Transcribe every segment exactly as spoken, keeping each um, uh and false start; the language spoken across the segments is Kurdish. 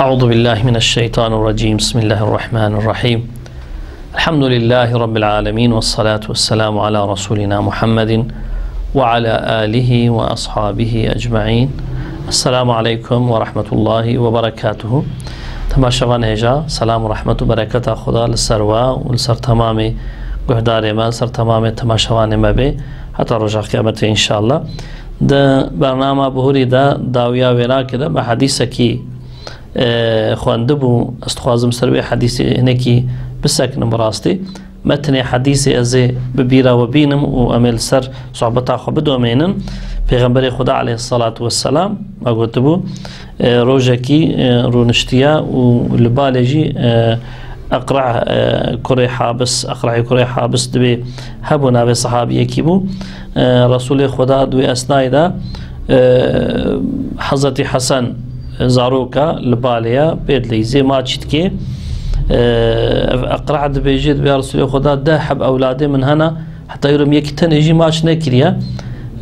أعوذ بالله من الشيطان الرجيم. بسم الله الرحمن الرحيم. الحمد لله رب العالمين، والصلاة والسلام على رسولنا محمد وعلى آله وأصحابه أجمعين. السلام عليكم ورحمة الله وبركاته. Temaşevan hêja, selam û rehmet û bereketa Xuda li ser we û li ser temamê guhdarê me, li ser temamê temaşevanê me bê, heta roja qiyametê înşallah. Di bernama bihurî de dawiya wênakê de me hedîsekî e, xwendibû, ez dixwazim ser wê hedîsê hinekî bisekinim bi rastî. Metnê hedîsê ez ê bi bîra we bînim û em ê li ser sohbeta xwe bidomênin. Pêxemberê Xuda aleyhisselatu vesselam me gotibû, e, rojekî, e, rûniştiye û li balê jî, e, Eqra, e, kurê Habis, Eqra'ê kurê Habis dibê hebû navê sehabiyekî bû. E, Resulê Xuda di wê esnayê de, e, Hezretî Hesen zaroka li balê ye, pê dileyzê maçî dike. E, ev Eqra dibêje, dibê ya Resulê Xuda deh heb ewladê min hene, heta îro min yekî tenê jî maç nekiriye.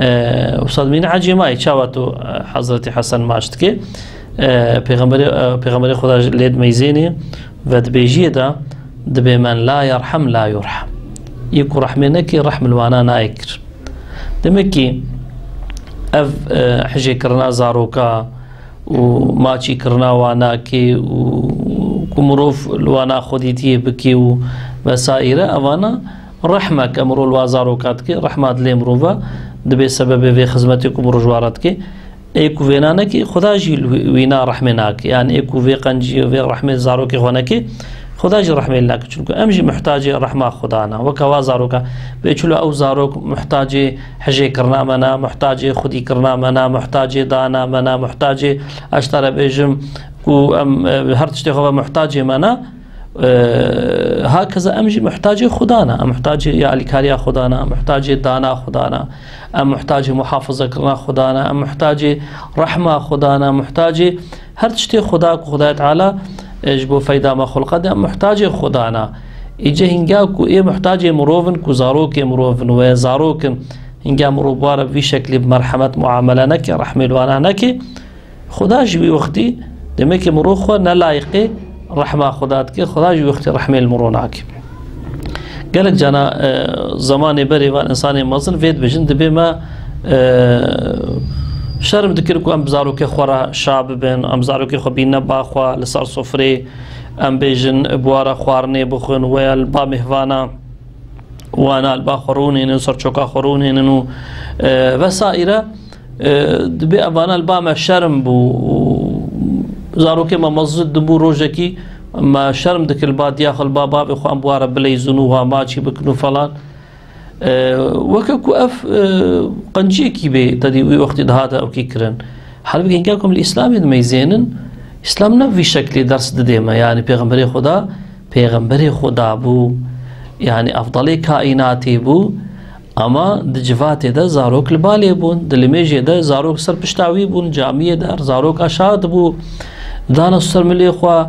E, Ustad Mîn Ecê mayî, çawa tu, e, Hezretî Hesen maç dike? E, Pêxemberê, e, Pêxemberê Xuda lê dimeyzênê ve dibêjiyê de dibê men la yerhem la yurhem. Yê ku rehmê neke, rehm li wana nayê kir. Demek ki ev, e, hijêkirina zaroka û maçîkirina wana ke û ku mirov li wana xwedîtiyê bike û vesaîre, evana rehmek e mirov li wa zaroka dike, rehma dilê mirov e, dibê sebebê vê xizmetê ku mirov ji wa re dike. Ê ku vêna neke, Xuda jî li wî-, wîna rehmê nake. Yanî ê ku vê qencî, vê rehmê zarokê xwe neke, Xuda jî rehmê li nake. Çunku em jî muhtacê rehma Xuda ne. Weke wa zaroka. Bê çilo ew zarok muhtacê hijêkirina me ne, muhtacê xwedîkirina me ne, muhtacê dana me ne, muhtacê, ez ji te re bêjim ku em, e, her tiştê xwe ve muhtacê me ne. E, hakeza em jî muhtacê Xuda ne. Em muhtacê ya alîkariya Xuda ne, em muhtacê dana Xuda ne. Em muhtacê muhafizekirina Xuda ne, em muhtacê rehma Xuda ne, muhtacê her tiştê Xuda ku Xudayê Teala, e, ji bo feyda me xulqe de, em muhtacê Xuda ne. Îce hinga ku ê muhtacê mirov in, ku zarokê mirov in, wê zarok in, hinga mirov bi wa re bi vî şeklî bi merhemet muamele neke, rehmê li wana neke, Xuda jî wî wextî, demek ki mirov xwe ne layiqê rehma Xuda dike, Xuda jî wî wextî rehmê li mirov nake. Gelek cana, e, zemanê berê van insanê mezin vê dibêjin, dibê me, e, şerm dikir ku em bi zarokê xwe re şa bibin, em zarokê xwe bînine ba xwe li ser sofrê, em bêjin bi wa re xwarinê bixwin, weya li ba mêhvana wana li ba xwe rûnênin, ser çoka xwe rûnênin û, e, vesaîre. E, dibê evana li ba me şerm bû û zarokê me mezin dibû, rojekî me şerm dikir li ba diya xwe, li ba bavê xwe, em bi wa re bileyzin û wa maçî bikin û falan. E, weke ku ev, e, qenciyekî bê, tedî wî wextî dihate ewkî kirin. Halbûkî hinga ku em li Îslamê dimeyzênin, Îslam ne bi vî şeklî ders didê me. Yanî Pêxemberê Xuda, Pêxemberê Xuda bû, yanî efdalê kaînatê bû. Ama di civatê de zarok li balê bûn, di limêjê de zarok ser pişta wî bûn, camiyê de zarok aşağı dibû, dana ser milê xwe,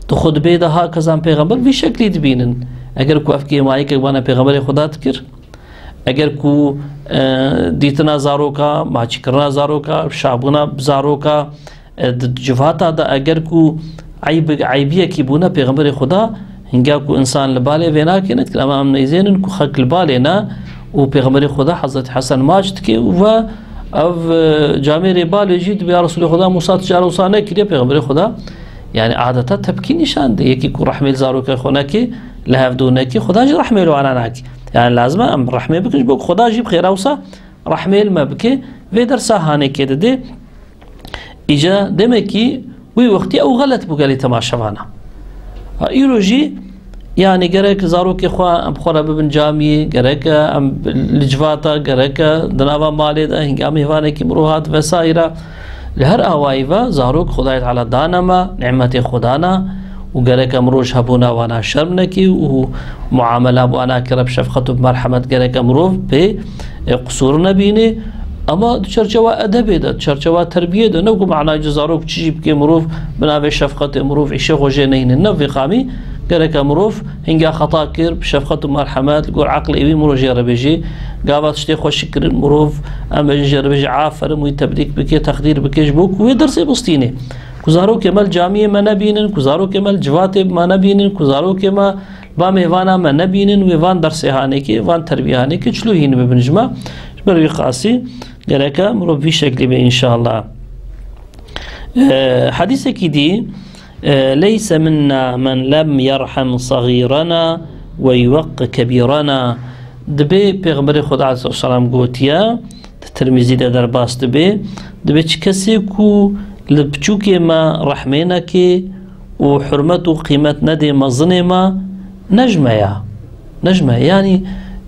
di xutbê de hakeza em pêxember vî şeklî dibînin. Eger ku ev kêmayîkek bana pêxemberê Xuda dikir, eger ku, e, dîtina zaroka, maçîkirina zaroka, şabûna bi zaroka, e, di civata de eger ku eyb-, eybiyekî bûne, pêxemberê Xuda hinga ku insan li balê vê nake, ne dikir, ama em neyzênin ku xelk li balê ne û pêxemberê Xuda Hezretî Hesen maç dike û ve ev, e, camêrê balê jî dibê ya Resulê Xuda Musa tu cara wisa nekiriye, pêxemberê Xuda, yanî adeta tepkî nîşan de, yekî ku rehmê li zarokê xwe neke, li hevdû neke, Xuda jî rehmê li wana nake. Yanî lazim e em rehmê bikin, ji bo ku Xuda jî bi xêra wisa rehmê li me bike. Vê dersa hanekê dide. Îca demekî wî wextî ew xelet bû gelî temaşevana. Ha, îro jî, yanî gerek zarokê xwe em bi xwe re bibin camiyê, gerek em li civata, gerek di nava malê de, hinga mêvanekî mirov hat vesaîre. Li her awayî ve zarok Xwedayê Teala dane me, nîmetê Xwedana û gerek em roj hebûna wana şerm nekî û muamela bi wana kire bi şefqet û bi merhemet, gerek em mirov pê, e, qusûr nebînê. Ama di çerçewa edebê de, di çerçewa terbiyê de, ne ku manayê ji zarok çi jî bike mirov bi navê şefqetê mirov îşê xwe jê neyne. Ne vê qamî gereke mirov hinga xeta kir, bi şefqet û merhemet, li gor eqlê wî mirov jê re bêjê. Gava tiştê xweşik kirin mirov, em bêjin jê re bêjê aferin, wî tebrîk bike, texdîr bike, ji bo ku wê dersê bistînê. Ku zarokê me li camiyê me nebînin, ku zarokê me li civatê me nebînin, ku zarokê me ba mêvana me nebînin, wê van dersê hanêkê, van terbiye hanêkê çilo hîn bibin ji me. Ji ber wî qasî gereke mirov vî şeklî be înşallah. E, hedîsekî dî, e, "Leyse minna men lem yerhem sagîrena ve yuweqqi kebîrena." Dibê Pêxemberê Xweda aleyhisselam gotiye, di Tirmizî de derbas dibe, dibe çi kesê ku li piçûkê me rehmê neke û hurmet û qîmet nedê mezinê me, ne ji me ya. Ne ji me, yanî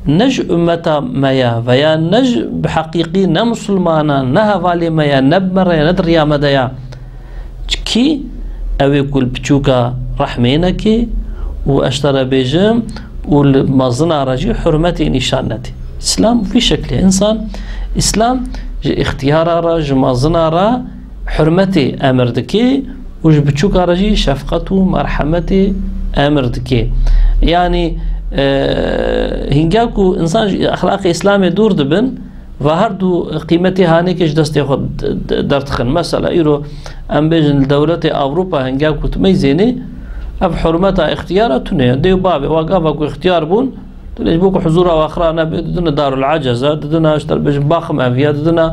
ne ji ummeta me ya veya ne ji bi heqîqî ne misilmana, ne hevalê me ya, ne bi me re ya, ne di riya me de ya. Çikî ew ê ku li piçûka rehmê neke û ez ji te re bêjim û li mezina re jî hurmetê nîşan nedê. Îslam vî şeklê. Însan, Îslam ji îxtiyara re, ji mezina re hurmetê emir dike û ji biçûka re jî şefqet û merhemetê emir dike. Yanî, e, hînga ku însan ji exlaqê Îslamê dûr dibin, va her du qîmetê hanêkê ji destê xwe d-, d-, derdixin. Mesela, îro em bêjin li dewletê Ewropa hînga ku tu meyzênê, ev hurmeta îxtiyara tune ye. Dê û bavê wa gava ku îxtiyar bûn, tu lê ji bo ku huzûra wa xira nebe, didine Darul Aceze, didine, ji te re bêjim, Baxim eviya, didine,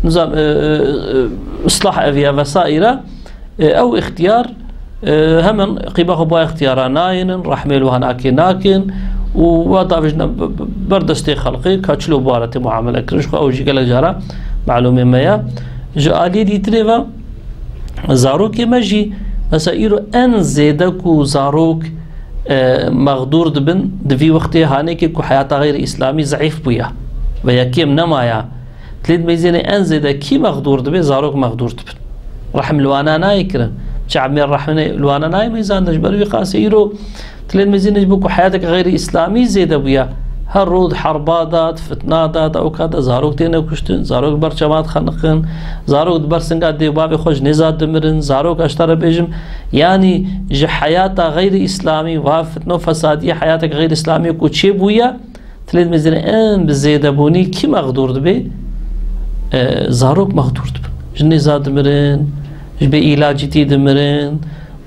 nizam, e, e, e, Islah eviya vesaire. E, ew îxtiyar, e, hemen qîba xwe ba îxtiyara nayênin, rehmê li wan akê nakin û wa davêjine b-, b-, ber destê xelqê, ka çilo bi wan re tê muamele kirin. Ji xwe ew jî gelek cara malûmê me ye. Ji aliyê dîtirê ve zarokê me jî, mesela îro en zêde ku zarok, e, mexdûr dibin, di vî wextê hanêkê ku heyata xeyrî îslamî zeîf bûye ve ya kêm nemaya, Dilê dimeyzêne en zêde kî mexdûr dibe? Zarok mexdûr dibin. Rehm li wana nayê kirin. Çavmêr rehmê li wana nayê meyzandin. Ji ber wî qasê îro dilê dimeyzêne ji bo ku heyateke xeyrî îslamî zêde bûye. Her roj di herba de, di fitna de, di ewka de zarok têne kuştin, zarok ber çavan dixeniqin, zarok di ber singa dê û bavê xwe ji nêza dimirin, zarok ez ji te re bêjim, yanî ji heyata xeyrî îslamî, va fitne û fesadiyê heyateke xeyrî îslamî ku çêbûye, Dilê dimeyzêne en bi zêdebûnî kî mexdûr dibe? E, zarok mexdûr dibin. Ji nêza dimirin, ji bê îlacîtî dimirin,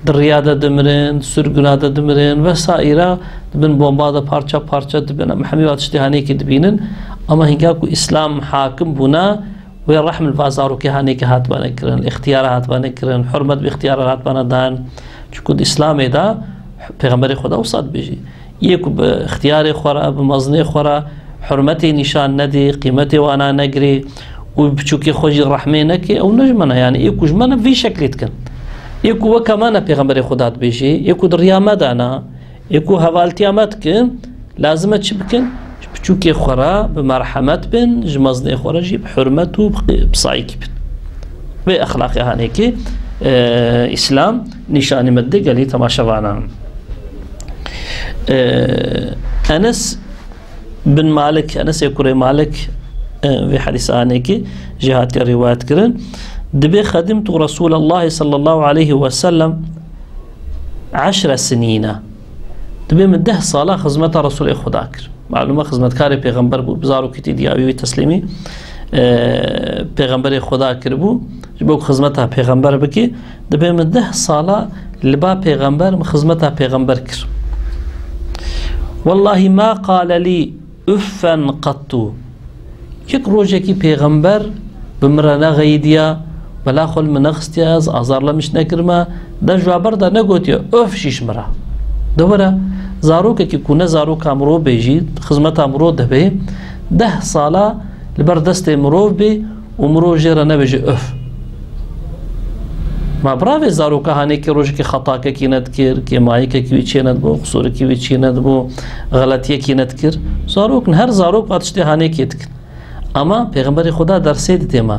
di riya de dimirin, di sirgûna de dimirin vesaîre, di bin bomba de parça parça dibin. Em hemî wa tiştê hanêkê dibînin. Ama hînga ku Îslam hakim bûna, wê rehm li va zarokê hanêkê hatibane kirin, li îxtiyara hatibane kirin, hurmet bi îxtiyara hatibane dan. Çunku di Îslamê de Pêxemberê Xweda wisa dibêjî. Yê ku bi îxtiyarê xwe re, bi mezinê xwe re hurmetê nîşan nedê, qîmetê wana negirê û biçûkê xwe jî rehmê neke, ew ne ji me ne. Yanî ê ku ji me ne vî şeklê dikin. Ê ku weke me ne Pêxemberê Xweda dibêjê, ê ku di riya me de ne, ê ku hevaltiya me dikin, lazim e çi bikin? Ji biçûkê xwe re bi merhemet bin, ji mezinê xwe re jî bi hurmet û bi, bi sayîkî bin. Vê exlaqê hanêkê, e, Îslam nîşanî me dide gelî temaşevanan. E, Enes bin Malik, Enesê kurê Malik, e, vê hedîsa hanêkê jê hatiye rîwayet kirin. Dibê xedimtu Resûlallahê sallallahu aleyhi ve sellem eşre sinîne. Dibê min deh sala xizmeta Resûlê Xuda kir. Malûm e, xizmetkarê pêxember bû, bi zarokî tê diya wî teslîmî, e, pêxemberê Xuda kiribû, ji bo ku xizmeta pêxember bike, dibê min deh sala li ba pêxember, min xizmeta pêxember kir. Wellahî ma qale lî uffen qettu. Yek rojekî pêxember bi min re nexeyidiya, bela xwe li min nexistiya, ez azar li min jî nekirime, dest ji wa berda negotiye, öf jî ji min re. De were, zarokekî ku ne zaroka mirov bê jî, xizmeta mirov de bê, deh sala li ber destê mirov bê û mirov jê re nebêje öf. Ma biravê zaroka hanê kê rojekê xetakekî nedikir, kêmayikekî wî çê nedibû, qisûrekî wî çê nedibû, xeletiyekî nedikir. Zarok in, her zarok va tiştê hanê kê dikin. Ama Pêxemberê Xuda dersê didê me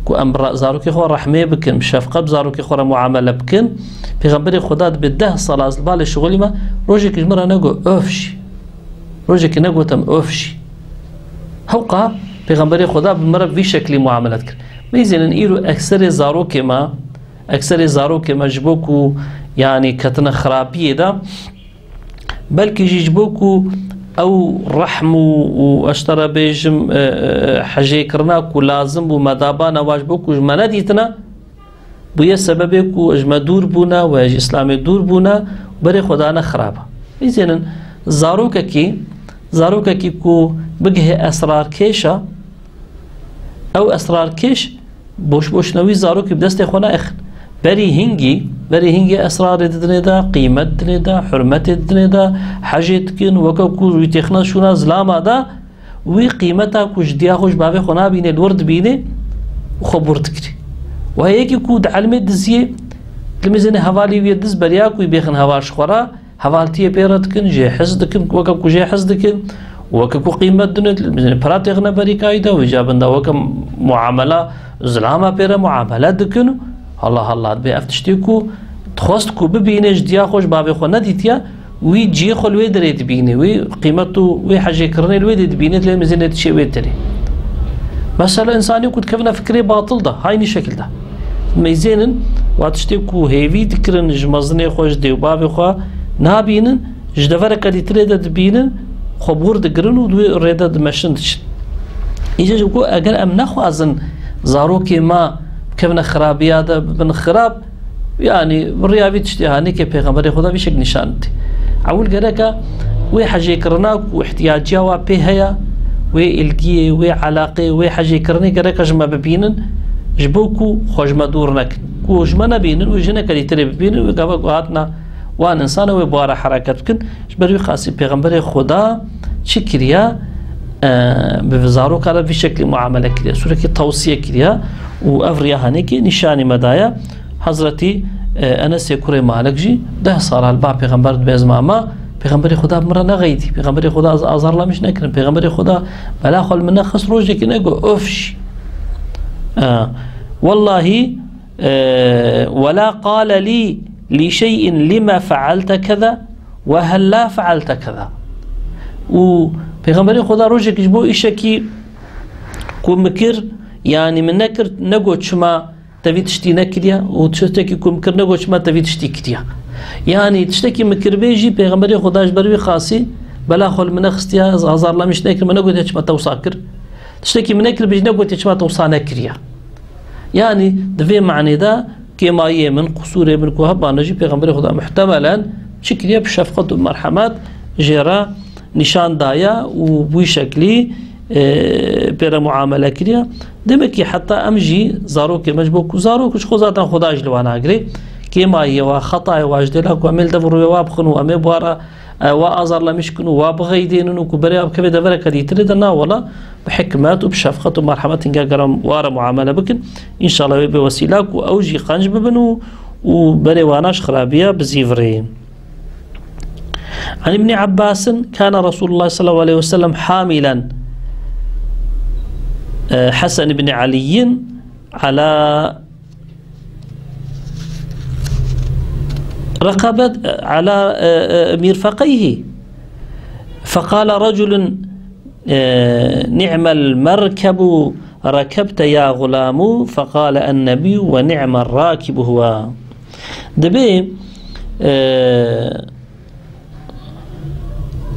ku em bi ra-, zarokê xwe rehmê bikin, bi şefqet bi zarokê xwe re muamele bikin. Pêxemberê Xuda dibê deh sala ez li balê şixulî me, rojekî ji min re nego öf jî. Rojekî negotim öf jî. Hewqa Pêxemberê Xuda bi min re vî şeklî muamele dikir. Meyzênin îro ekserê zarokê me, ekserê zarokê me ji bo ku, yanî, ketine xirapiyê de, belkî jî ji bo ku ew rehm û, û ez ji te re bêjim, e, e, hejêkirina ku lazim bû me dabana wa ji bo ku ji me nedîtine, Bûye sebebê ku ji me dûr bûne û ji Îslamê dûr bûne, berê xwe dane xirab. Îzênin, zarokekî, zarokekî ku bigihê esrarkêş e, ew esrarkêş boş boşna wî zarokî bi destê xwe naexin. Berî hingî, berî hingî esrarê didinê de, qîmet dinê de, hurmetê dinê de, hecê dikin, weke ku wî têxine şûna zilama de, wî qîmeta ku ji diya xwe ji bavê xwe nabînê, li wir dibînê û xwe bûr dikirî. Û heyekî ku di elmê diziyê, li mizênê hevalî wî diz beriya ku wî bêxin heval ji xwe re, hevaltiyê pê re dikin, jê hez dikin, weke ku jê hez dikin, weke ku qîmet dinê, li mizênê pira têxine berîkayî de, wî ca bin de weke muamela zilama pê re muamele dikin. Allah Allah, dibê ev tiştê ku dixwest ku bibînê ji diya xwe ji bavê xwe nedîtiye, wî cihê xwe li wê derê dibînê, wî qîmet û wê hecêkirinê li wê derê dibînê, dilê mizênê diçê wê derê. Mesela însanê ku dikevine fikirê batil de, haynî şekil de. Meyzênin, wa tiştê ku hêvî dikirin ji mezinê xwe, ji dê û bavê xwe nabînin, ji devereke dîtirê de dibînin, xwe bûr digirin û di wê rê de dimeşin diçin. Îca ji ku eger em nexwazin zarokê me bikevine xirabiya de, bibin xirab, Yanî, bi riya vî tiştê hanê ke Pêxemberê Xweda vî şek nîşan didî. Ewil gereka wê hecêkirina ku ihtiyaciya wa pê heye, wê ilgiyê, wê elaqê, wê hecêkirinê gereka ji me bibînin, ji bo ku xwe ji me dûr nekin. Ku ji me nebînin, wê jineke dîtirê bibînin, wê gava ku hatina wan însana wê bi wa re hereket bikin. Ji ber wî qasî Pêxemberê Xweda çi kiriya? E, bi zaroka re vî şeklî muamele kiriya. Sûrekî tewsiye kiriya û ev riya hanekê nîşanî me daye. Hezretî, e, Enesê kurê Malik jî deh sala li ba Pêxember dibe ezmama, Pêxemberê Xweda bi min re nexeydî. Pêxemberê Xweda ez azarlamîş nekirin. Pêxemberê Xweda bela xwe li min nexist, rojekî nego, of jî. E, wellahî, e, "Wela qale lî li şey'in lime fe'alte keza ve hella fe'alte keza." Û Pêxemberê Xweda rojekî ji bo îşekî ku min kir, yanî min nekir, nego çima te vî tiştî nekiriye û tiştekî ku min kir, nego çima te vî tiştî kiriye. Yanî tiştekî min kiribê jî Pêxemberê Xweda ji ber wî qasî bela xwe li min nexistiye, ez azarlamîş nekirim, min negotiye çima te wisa kir. Tiştekî min nekiribê jî negotiye çima te wisa nekiriye. Yanî di vê manê de kêmayiyê min, qusûrê min ku hebane jî Pêxemberê Xweda muhtemelen çi kiriye, bi şefqet û merhemet jê re nîşan daye û bi wî şeklî, e, pê re muamele kiriye. Demek ki heta em jî zarokê me ji bo ku zarok ji xwe zaten Xweda jî li wan nagirê. Kêmayiyê wa, xetayê wa ji dêla ku em ê li dev û rûyê wa bixin û em ê bi wa re, e, wa azarlemîş kin û wa bixeydênin û ku berê wa bikeve devereke dîtirê de, na wela bi hikmet û bi şefqet û merhemet hinga geran wa re muamele bikin. Înşallah wê bê wesîla ku ew jî qenc bibin û, û berê wana ji xirabiya bizîvirê. عن ابن عباس كان رسول الله صلى الله عليه وسلم حاملا، آه، حسن بن علي على رقبة، على، آه، آه، مرفقيه، فقال رجل، آه، "نعم المركب ركبت يا غلام"، فقال النبي: "ونعم الراكب هو". Dibê, e,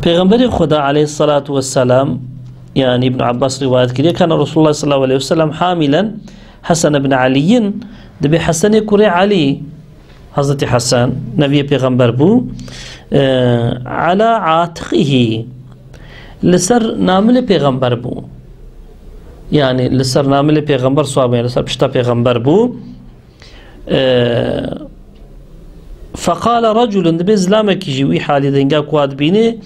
Pêxemberê Xweda aleyhissalatu vesselam, yani Ibn Abbas rivayet kiriye, kana Resulullah sallallahu aleyhi ve sellem hamilen Hasan ibn Aliyin, dibê Hesenê kurê Elî, Hazreti Hesen, neviyê Pêxember bû, e, ala atiqihi, li ser namilê Pêxember bû. Yani li ser namilê Pêxember swar bû, yani li ser pişta Pêxember bû. E, feqale reculun, dibê zilamekî jî wî halî de hinga ku wa dibînê,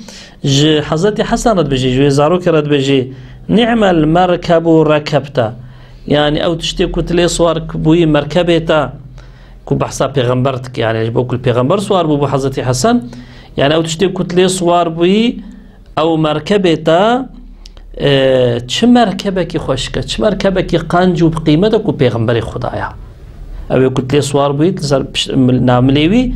ji Hezretî Hesen re dibêjê, ji wê zarokê re dibêjê, "Ni'mel merkebu rekebte." Yani ew tiştê ku tu lê swar bûyî merkebê te, ku behsa pêxember dike, yani ji bo ku li pêxember swar bû, bû Hezretî Hesen, yani ew tiştê ku tu lê swar bûyî, Ew merkebê te, e, çi merkebekî xweşik e, çi merkebekî qenc û bi qîmet e ku Pêxemberê Xwedaya. Ew ê ku tu lê swar bûyî, li ser piş-, mil-, namilê wî,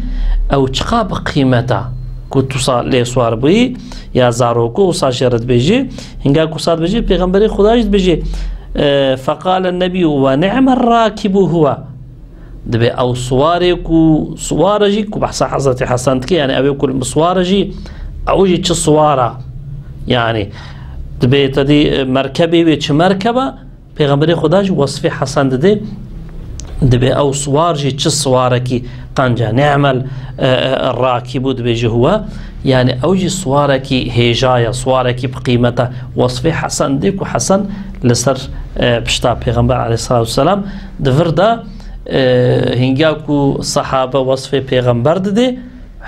ew çiqa bi qîmet e ku tu sa lê swar bûyî, ya zarok û sa jê re dibêjî, hinga ku sa dibêjî, Pêxemberê Xwedayê jî dibêjî, e, "Feqale nebî ve ni'me rakibu huwe." Dibê ew siwarê ku siwar e jî, ku behsa Hezretî Hesen dike, yani ew ê ku li min siwar e jî, ew jî çi siwar e? Yani dibê te dî, e, merkebê wê çi merkeb e? Pêxemberê Xweda jî wesfê Hesen didê. Dibê ew siwar jî çi siwarekî qenc e. Ni'mel, e, e, rakîbû dibêje huwe. Yani ew jî siwarekî hêja ye, siwarekî bi qîmet e. Wesfê Hesen dê ku Hesen li ser, e, pişta Pêxember aleyhissalatu vesselam di vir de, e, hingî ku sehabe wesfê Pêxember didê,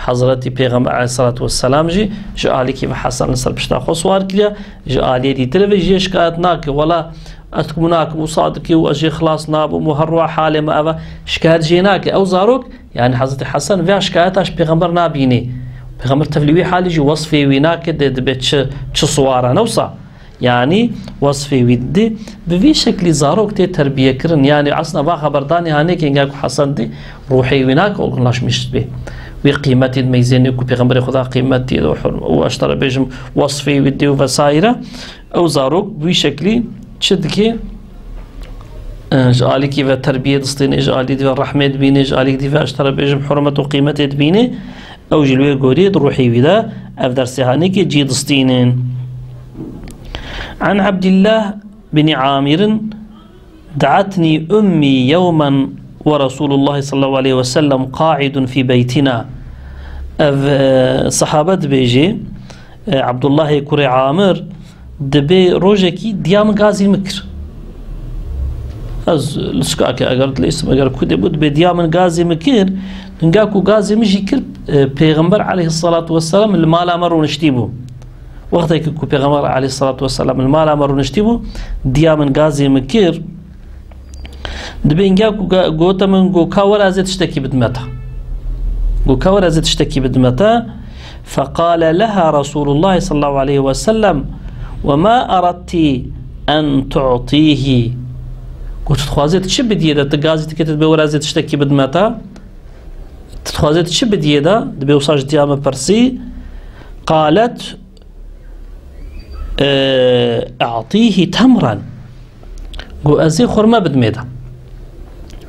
Hezretî Pêxember aleyhissalatu vesselam jî ji alîkî ve Hesen li ser pişta xwe siwar kiriye, ji aliyê dîtir ve jê şikayet nake. Wela ez dikim û nakim, wisa dike û ez jê xilas nabim û her wiha halê me ev e. Şikayet jê nake. Ew zarok, yani Hezretî Hesen vê şikayeta ji Pêxember nabînê. Pêxember tevlî wî halî jî wesfê wî nake, dê dibe çi, çi siwar e, ne wisa. Yani wesfê wî didê. Bi vî şeklî zarok tê terbiye kirin. Yani aslında va xeberdanê hanê ke hingî ku Hesen dê, ruhê wî nake olgunlaşmiş bê. Wî qîmetê dimeyzênê ku Pêxemberê Xweda qîmetê û hurm-, û ez te re bêjim wesfê wî dê û vesaire. Ew zarok bi wî şeklî çi dike? E, ji alîkî ve terbiyê distîne, ji alî dî ve rehmê dibîne, ji alî dî ve ez te re bêjim hurmet û qîmetê dibîne. Ew jî li wê gorî di ruhê wî de ev dersê hanê ke cî distînin. An Abdillah bin Amirin, دعتني أمي يوما ورسول الله صلى الله عليه وسلم قاعد في بيتنا. Ev, e, sahabe dibêje, e, Abdullahê kurê Amir, dibê rojekî diya min gazî min kir. Ez li Şikakê eger dileysim, eger kudê bû, dibê diya min gazî min kir, hinga ku gazî min jî kir, e, Pêxember aleyhissalatu vesselam li mala me rûniştî bû. Wextekî ku Pêxember aleyhissalatu vesselam li mala me rûniştî bû, diya min gazê min kir. Dibê hinga ku ga-, gote min, go ka were ez ê tiştekî bidime te. Go ka were ez ê tiştekî bidime te. فقال لها رسول الله صلى الله عليه وسلم: وما أردت أن تعطيه؟ Got, tu dixwazê tu çi bidiyê de, tu gazî dikê, tu dibê were ez ê tiştekî bidime te. Tu dixwazê tu çi bidiyê de? Dibê wisa ji diya min pirsî. قالت: "E'tîhî temran." Got, "Ez ê xurme bidimê de.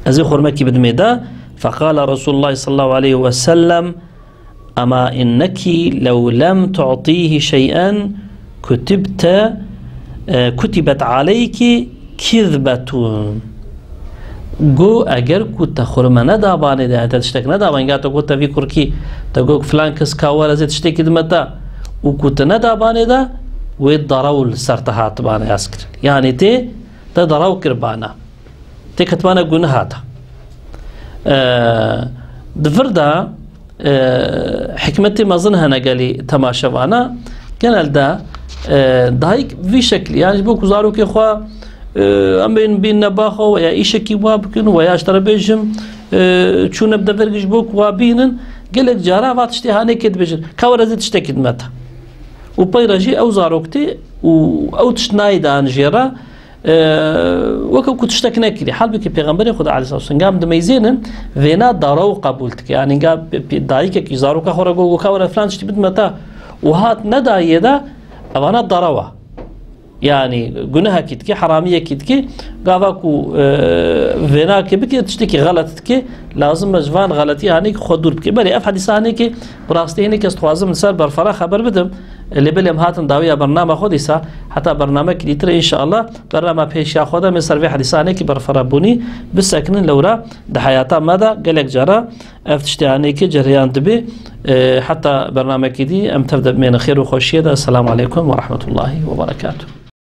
Ez ê xurmekî bidimê de." فقال رسول الله صلى الله عليه وسلم: "أما إنك لو لم تعطيه شيئا كتبت، e, كتبت عليك كذبة." Go, eger ku te xurme nedabanê de, te tiştek nedabanê, ga te got te vî kurkî, te got filan kes ka were ez ê tiştekî dime te, û ku te nedabanê de, wê derew li ser te hatibane ez kir. Yani tê te derew kir bana. Tê ketibane guneha te. E, di vir de, e, hikmetê mezin hene gelî temaşevana. Genelde, e, dayik vî şeklî, yani ji bo ku zarokê xwe, e, em bên bînne ba xwe, weya îşekî wa bikin, weya ji te re bêjim, e, çûne bi devergî ji bo ku wa bînin, gelek cara va tiştê hanê kê dibêjin, ka were ez ê tiştekî dime te. Û pey re jî ew zarok tê û ew tişt nayê dan jê re, e, weke ku tiştek nekirî. Halbûkî Pêxemberê Xweda aleyhisselam, hinga em dimeyzênin, vêna derew qebûl dike. Yani hinga p-, p-, dayikekî zaroka xwe re got, got, "Ka were filan tiştî bidime te," û hat nedayê de, evana derew e. Yani gunehekî dike, heramiyekî dike, gava ku, e, vênakê bike, tiştekî xelet dike, lazim e ji van xeletî hanê ki xwe dûr bike. Belê ev hedîsa hanê ki bi rastî hinê kes dixwazim li ser berfera xeber bidim. Lê belê em hatin dawiya bernama xwe dîsa, heta bernamekî dîtir inşallah, bernama pêşiya xwe de em ê ser vê hedîsanekî berfirehbûnî bisekinin. Lewra di heyata me de gelek cara ev tiştê hanê ki cereyan dibe, e, heta bernamekî dî em tev de bimênin xêr û xweşiyê de. Esselamu aleykum ve rahmetullahi ve berekatuhu.